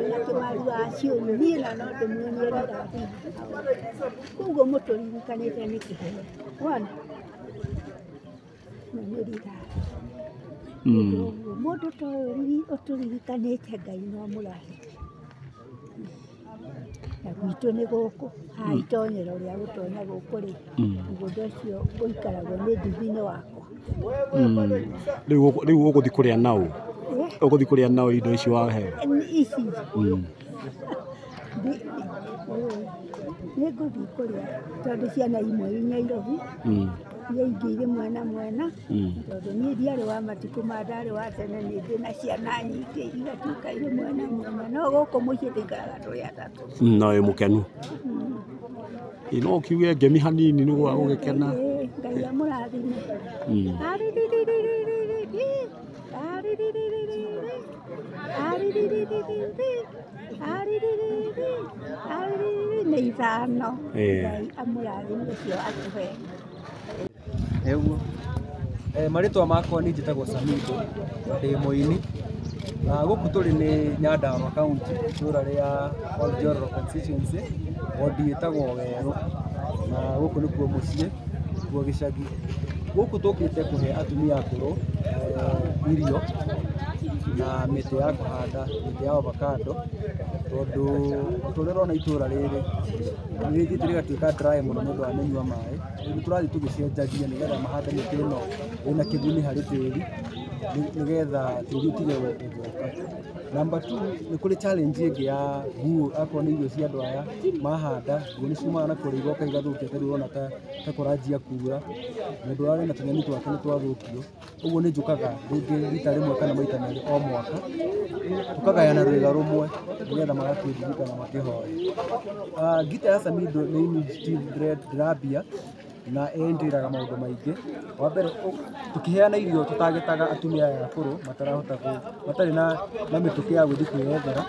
na Kĩmaru acio niĩ na no ndĩmuonie rithathi. Koguo mũtũririkanĩte nĩ kĩheo. Wona? Na nĩ rithathi. Mũndũ ta ũyũ ũtũririkanĩte Ngai no amũrathime. Na gwitũ nĩ gũkũ, haha itonyero rĩa gũtonya gũkũ rĩ, mũgũnda ũcio ũikaragwo nĩ nduthi-inĩ wakwa. Rĩu ũgũthiĩ kũrĩa naũ? Ũgũthiĩ kũrĩa naũ indo ici waheo? Ici? Nĩ ngũthiĩ kũrĩa tondũ ciana imwe i Nairobi, iria ingĩ irĩ mwena mwena, tondũ niĩ ndiarĩ wa matukũ maya, ndarĩ wa tene, nĩ ndĩ na ciana nyingĩ igatuĩka irĩ mwena mwena, no gũkũ mũciĩ tũikaraga tũrĩ atatũ. Na wĩ mũkenu? No ũkiuge ngemi hanini nĩguo gũgĩkena. Ngai amũrathime. Nĩ ithano. Ngai amũrathime ũcio atũhe. Nĩguo. Marĩtwa makwa niĩ njĩtagwo Samido, ndĩ mũini. Na gũkũ tũrĩ nĩ Nyandarua County, itũũra rĩa Ol Joro constituency, wodi ĩtagwo Werũ. Na gũkũ nĩkuo mũciĩ, nĩkuo gĩcagi. Gũkũ tũkĩte kũhe atumia akũrũ irio na mĩtĩ ya kũhanda, mĩtĩ ya avocado, tondũ ta ũrĩa ũrona itũũra rĩrĩ nĩ rĩthiĩte rĩgatuĩka dry mũno nĩ ũndũ wa mĩnyua maĩ. Rĩu nĩ tũrathiĩ tũgĩcenjagia nĩgetha mahande mĩtĩ ĩno ĩna kĩguni harĩ tĩri, nĩgetha tĩri ũtige gũthũka. Number two, nĩ kũrĩ challenge ĩngĩ ya nguo, akorwo nĩ irio cia andũ aya mahanda, nguo nĩ ciumaga na kũrĩa igoka igathũkia, ta rĩu ũrona ta kũranjia kura, mũndũ ũrarĩ na tũnyeni twake nĩ twathũkio. Ũguo nĩ njũkaga rĩngĩ rita rĩmwe kana maita merĩ o mwaka, tũkagayana rwĩga rũmwe nĩgetha magakĩririkana makĩhoya. Ngita ya Samido nĩ initiative ndĩrambia na ĩnjĩraga maũndũ maingĩ. Wa mbere, tũkĩheana irio tũtagĩtaga atumia aya akũrũ matarahota matarĩ na mĩtũkĩ ya gũthiĩ kwĩyethera.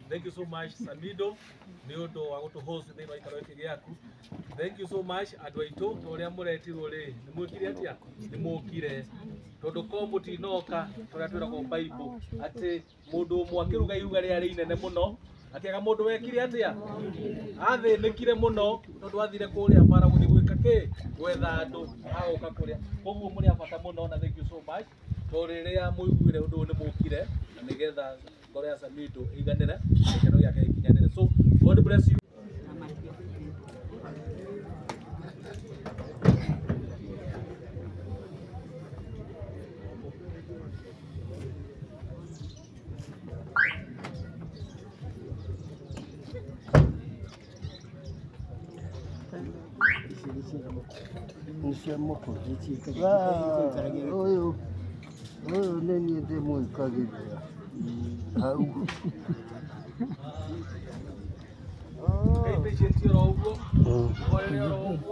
Thank you so much Samido nĩ ũndũ wa gũtũ-host thĩinĩ wa gĩikaro gĩkĩ gĩaku. Thank you so much andũ aitũ, ta ũrĩa mũretirwo rĩ, nĩ mwĩkire atĩa? Nĩ mũkire. Tondũ ko mũtinoka, ta ũrĩa twĩragwo Bible, atĩ mũndũ ũmwe akĩruga iruga rĩarĩ inene mũno, akĩaga mũndũ wekire atĩa? Athĩnĩkire mũno, tondũ athire kũrĩa bara gũthiĩ gwĩka kĩ? Gwetha andũ agũka kũrĩa. Koguo mũrĩ a bata mũno na thank you so much. Tondũ rĩrĩa mũiguire ũndũ ũyũ nĩ mũkire, na nĩgetha ngoro ya Samido ĩiganĩre, gĩkeno gĩake gĩkinyanĩre. So God bless you. Ũyũ nĩ niĩ ndĩmwĩkagĩrĩra hau. Ngai patient oro ũguo, ũhorere oro ũguo.